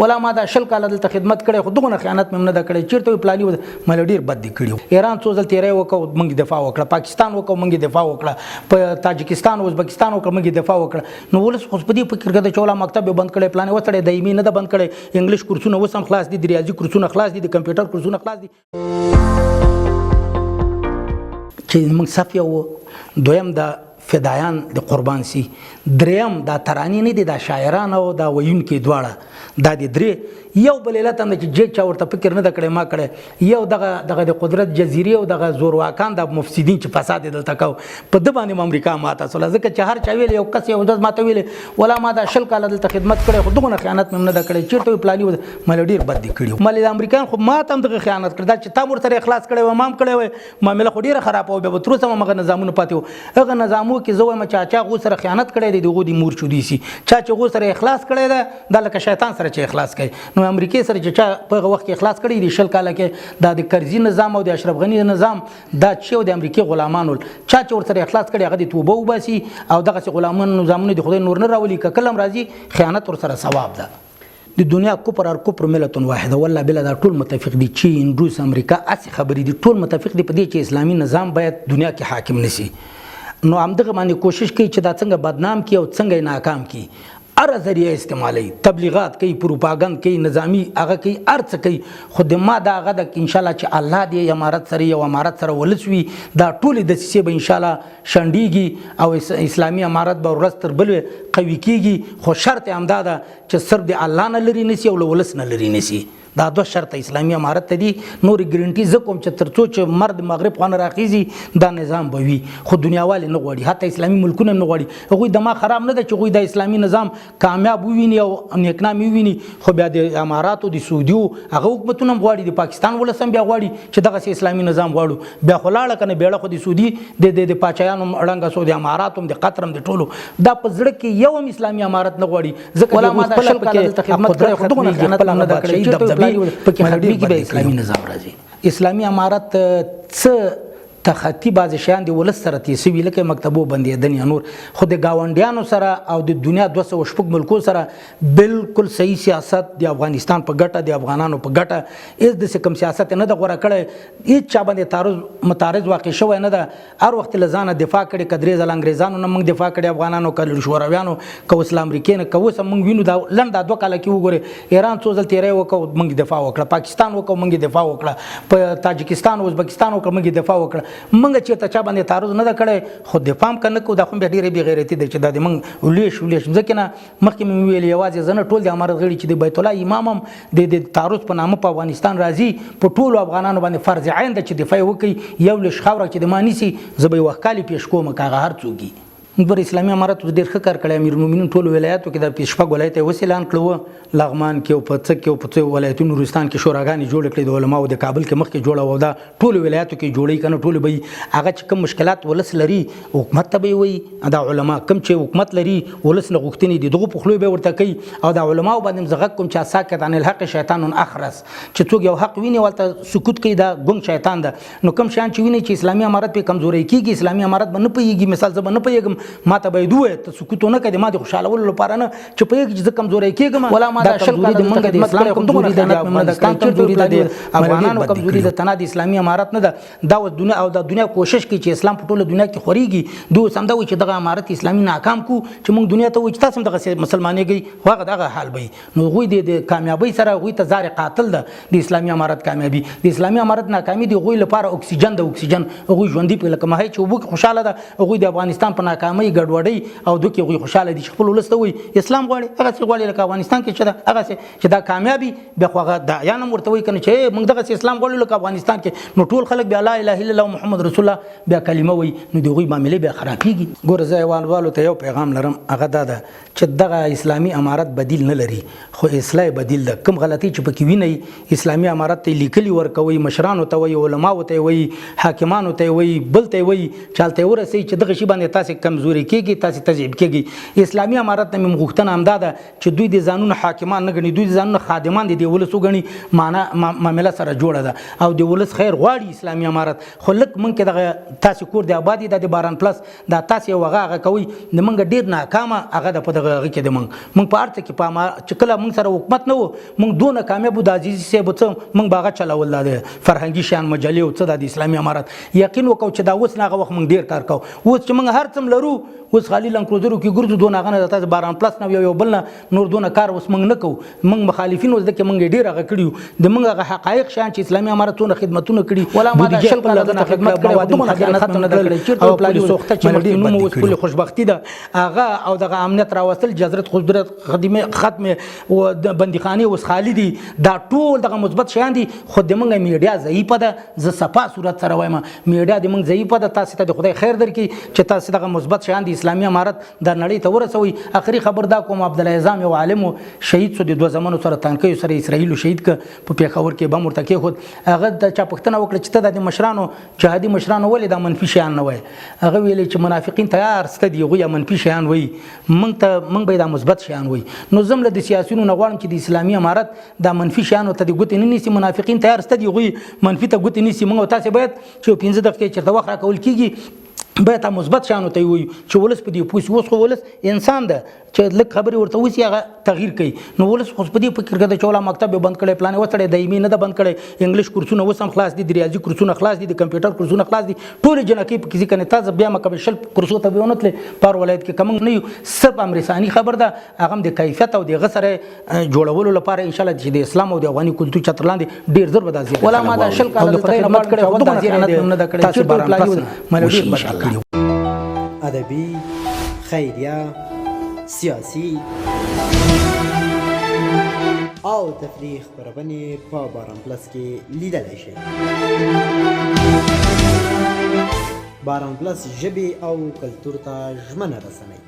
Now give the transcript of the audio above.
ولا ما دا 20 کاله دلته خدمت کړی، خو دغه خیانت مې نه ده کړی. چیرته وي پلانی مله ډیر بد دي کړي. ایران څو ځل تیری وکړ، موږ دفاع وکړه. پاکستان وکړ، موږ دفاع وکړه. په تاجکستان، ازبکستان وکړ، موږ دفاع وکړه. نو ولس خو په دې فکر کې چې ولا مکتب بند کړی، پلان وتړی، دایمي نه ده بند کړی. انګلیش کورسونه اوس هم خلاص دي، د ریاضي کورسونه خلاص دي، د کمپیوټر کورسونه خلاص دي. چې موږ صف یو، دویم د فدایان د قربان سي، دریم دا ترانی نه دي، دا شاعران او دا ویونکي دواړه، دا د درې یو بل علت هم چې جې چا ورته فکر نه کړی ما کړی. یو دغه دغه د قدرت جزیره او دغه زورواکان، د مفسدین چې فساد دلته کاو، په د باندې امریکا ماته سول. ځکه چې هر چا ویل، یو کس یو ورځ ماته ویل ولا ما دا 20 کاله دلته خدمت کړی، خو دغه خیانت مې نه کړی. چیرته پلانی مل ډیر بد دي کړی. مل د امریکان خو ماته هم دغه خیانت کړ. دا چې تا ورته اخلاص کړی و، مام کړی و، معاملې خو ډیره خراب و. به تر اوسه مغه نظامونه پاتې و. هغه نظامو کې زه وایم چې چا غو سره خیانت کړی دی، دغه دی مور چودي سي. چا چې غو سره اخلاص کړی دی، دا لکه شیطان سره چې اخلاص کوي. نو امریکای سره چې چا په هغه وخت کې اخلاص کړی دی، 20 کاله کې، دا د کرزي نظام او د اشرف غني نظام، دا چې د امریکای غلامان ول، چا چې ورسره اخلاص کړی هغه د توبه وباسي او دغه غلامان نظامونه د خدای نور نه راولي. که کلم راځي، خیانت ورسره ثواب ده. د دنیا کفر ار کفر ملت واحده والله بلا، دا ټول متفق دي، چین، روس، امریکا، اسی خبرې دي. ټول متفق دي په دې چې اسلامي نظام باید دنیا کې حاکم نسی. نو همدغه باندې کوشش کوي چې دا څنګه بدنام کی او څنګه ناکام کی. هر ذریعہ استعمالي، تبلیغات کوي، پروپاګند کوي، نظامی هغه کوي، هر څه کوي. خو د ما دا هغه د ان شاء الله چې الله دې امارت سره یو امارت سره ولسوي، دا ټول د سیسې به ان شاء الله شنډیږي او اسلامي امارت به ورځ تر بلې قوي کیږي. خو شرط همدا ده چې صرف د الله نه لري نسی او له ولس نه لري نسی. دا دوه شرط اسلامي امارت ته دي. نور ګرنټي زه کوم چې ترڅو چې مرد مغرب خو نه راخیزي، دا نظام به وي. خو دنیاوال نه غواړي، حتی اسلامي ملکونه نه غواړي. هغوی دماغ خراب نه ده چې هغوی د اسلامي نظام کامیاب وویني او نیکنام وویني. خو بیا د اماراتو، د سعودیو هغه حکومتونه هم غواړي، د پاکستان ولس هم بیا غواړي چې دغسې اسلامي نظام غواړو. بیا خو لاړه که نه بیړه، خو د سعودي د پاچایانو ړنګه سو، د اماراتو هم، د قطر هم، د ټولو. دا په زړه کې یو هم اسلامي امارت نه غواړي، ځکه ولا ما دا 20 کاله کاله دلته خدمت دلته کړی، خو دغه خپله خیانت نه نه ده ده کړی. کړی. چېرته دبدبې پکې پکې ختمېږي، ختمېږي، بیا اسلامي نظام راځي. اسلامي امارت څه تخطي بعضې شیان د ولس سره تېر سوي، لکه مکتبو بندېدنې یا نور، خو د ګاونډیانو سره او د دنیا 206 ملکو سره بالکل صحیح سیاست، د افغانستان په ګټه، د افغانانو په ګټه، هېڅ داسې کوم سیاست نه ده غوره کړی. هېڅ چا باندې تعرض متعرض واقع شوی نه ده. هر وخت له ځانه دفاع کړې. که درې ځله انګریزانو نه موږ دفاع کړې افغانانو، که شورویانو، که اوس له امریکې نه، که اوس هم موږ وینو. دا لنډ دا 2 کاله کې وګورئ، ایران څو ځل تیری وکړ، موږ دفاع وکړه. پاکستان وکړ، موږ دفاع وکړه. په تاجکستان، ازبکستان وکړ، موږ دفاع وکړه. موږ چېرته چا باندې تعرض نه ده کړی. خو دفاع هم که نه کوو، دا خو بیا ډېره بېغیرتي ده چې دا د موږ لویش لویش ځکه نه. مخکې مې وویل، یوازې زه نه، ټول د امارت غړي چې د بیت الله امام هم د تعرض په نامه په افغانستان راځي، په ټولو افغانانو باندې فرض عین ده چې دفاع وکړي. یو لویش خاوره چې د ما نیسي، زه به یې وښکالي پېښ کوم که هغه هر څوک وي. بر اسلامي امارت اوس ډېر ښه کار کړی. امیرالمؤمنین ټولو ولایاتو کې، د شپږ ولایت یې اوس اعلان کړو، لغمان کې او په څه کې او په څو ولایتونو، نورستان کې شوراګانې جوړې کړې د علماو، د کابل کې مخکې جوړه وه، دا ټولو ولایاتو کې جوړوي که نه ټولو به هغه چې کوم مشکلات ولس لري، حکومت ته به یې وایي. دا علما کوم چې حکومت لري، ولس نه غوښتنې دي، دغو په خولو به ورته کوي. او دا علماو باندې هم زه غږ کوم چې ساکت عن الحق شیطان اخرس، چې څوک یو حق ویني ورته سکوت کوي، دا ګونګ شیطان ده. نو کوم شیان چې ویني چې اسلامي امارت پې کمزوری کېږي، اسلامي امارت به نه پوهېږي، مثال زه به نه پوهېږم، ما ته باید ووایه. ته سکوت ونه کړې، ما د خوشحالولو لپاره نه چې پوهېږي چې زه کمزوری کېږم. ولا ما دا دا 20 کمزوري کاله د دلته موږ د خدمت اسلام کړی، خو کمزوري دومره ده، د خیانت مې نه ده افغانستان کړی. چېرته کمزوري ده، د پلان افغانانو بد کمزوري ده، تنها د اسلامي امارت نه ده. دا اوس دنیا او دا دنیا کوشش کوي چې اسلام په ټوله دنیا کې خورېږي. دوی اوس همدا وایي چې دغه امارت اسلامي ناکام کو، چې موږ دنیا ته وایو چې تاسو هم دغسې مسلمانېږئ، خو هغه دغه حال به وي. نو هغوی د کامیابۍ سره هغوی ته زار قاتل ده. د اسلامي امارت کامیابي، د اسلامي امارت ناکامي د هغوی لپاره اکسیجن ده. اکسیجن هغوی ژوندي په لکه ماهی چې اوبو کې خوشحاله ده. هغوی د افغانستان په ناکامۍ، ګډوډۍ او دوکې هغوی خوشحاله دي، چې خپل ولس ته وایي اسلام غواړي، هغسې غواړي لکه افغانستان کې چې ده هغسې. چې دا کامیابي، بیا خو هغه داعیان هم ورته وایي که نه چې موږ دغسې اسلام غواړو لکه افغانستان کې. نو ټول خلک بیا لا اله الا الله محمد رسول الله بیا کلمه وایي، نو د هغوی معاملې بیا خرابېږي. ګوره، زه هېوادوالو ته یو پیغام لرم، هغه دا ده چې دغه اسلامي امارت بدیل نه لري، خو اصلاح بدیل ده. کوم غلطي چې پکې وینئ، اسلامي امارت ته لیکلي ورکوي، مشرانو ته وایي، علماو ته وایي، حاکمانو ته وایي، بل ته وایي چې هلته یې ورسوي چې دغه شي باندې تاسې کم کمزوري کېږئ، تاسې تضعیف کېږئ. اسلامي امارت نه مې غوښتنه همدا ده چې دوی د ځانونو حاکمان نه ګڼي، دوی د ځانونو خادمان دي، د ولس وګڼي، معنا معامله سره جوړه ده او د ولس خیر غواړي اسلامي امارت. خو لږ مونږ کې دغه تاسې کور دی آباد دی، د باران پلس دا تاسې یو هغه هغه کوئ، د مونږ ډېر ناکامه هغه ده په دغه هغه کې د مونږ مونږ په هر څه کې په چې کله مونږ سره حکومت نه و، مونږ دونه کامیاب وو، د عزیزي صاحب څه مونږ به هغه چلول، دا د فرهنګي شیان مجلې او څه دا د اسلامي امارت. یقین وکړو چې دا اوس نه هغه وخت مونږ ډېر کار کوو. اوس چې مونږ هر څه لرو، اوس خالي لنکروزرو کې ګرځو، دونه هغه نه تاسو باران پلس نه یو یو بل نه نور دونه کار اوس مونږ نه کوو. مونږ مخالفین اوس دکې مونږ ډېر هغه کړي یو، د مونږ هغه حقایق شیان چې اسلامي امارت څونه خدمتونه کړي، ولا ما دا 20 کاله دلته خدمت کړی، خو دومره خیانت نه کړی، چېرته یو پلاني سوخته چې مخکې نوم اوس پولې خوشبختي ده هغه او دغه امنیت راوستل، جزرت قدرت ختم او بندیخانې اوس خالي دي، دا ټول دغه مثبت شیان دي. خو د مونږ میډیا ضعیفه ده، زه صفا صورت سره وایم میډیا د مونږ ضعیفه ده. تاسو ته د خدای خیر درکړي چې تاسو دغه مثبت شیان د اسلامي امارت د نړۍ ته ورسوي. اخري خبر دا کوم، عبدالله عزام یو عالم و، شهید شو د دوه زمنو سره تانکیو سره اسرائیلو شهید که په پېښور کې بم ورته کېښود. هغه د چا پوښتنه وکړه چې ته د مشرانو جهادي مشرانو ولې دا منفي شیان نه وایې؟ هغه ویلې چې منافقین تیار سته دي، هغوی منفي شیان وایي، مونږ ته مونږ به دا مثبت شیان وایي. نو زه هم له د سیاسیونو نه غواړم چې د اسلامي امارت دا منفي شیانو ته د ګوتې نه نیسي، منافقین تیار سته دي، هغوی منفي ته ګوتې نیسي. مونږ او تاسې باید چې 5 دقیقې چېرته وخت راکول کېږي باید تا مثبت شیانو ته ووایو چې ولس په دې پوه شي. اوس خو ولس انسان ده چې لږ خبرې ورته وسي هغه تغییر کوي. نو ولس خو په دې فکر کې ده چې ولا مکتب یې بند کړی، پلان یې وتړی، دایمي نه ده بند کړی، انګلیش کورسونه اوس هم خلاص دي، د ریاضي کورسونه خلاص دي، د کمپیوټر کورسونه خلاص دي، ټولې جنکۍ پکې ځي. که نه تاسو بیا مکه 20 کورسو ته به ونه تلې په هر ولایت کې که موږ نه یو، صرف امر ثاني خبر ده، هغه هم د کیفیت او د هغه سره جوړولو لپاره ان شاء الله چې د اسلام او د افغاني کلتور چتر لاندې ډېر زر به دا زیات ولا ما دا 20 کاله دلته خدمت کړی، خو دا خیانت مې نه ده کړی، چېرته پلان وشي ان شاء الله. ادبي، خیریه، سیاسي او تفریح خپرونې په باران پلس کې لیدلی شئ. باران پلس ژبې او کلتور ته ژمنه رسنۍ.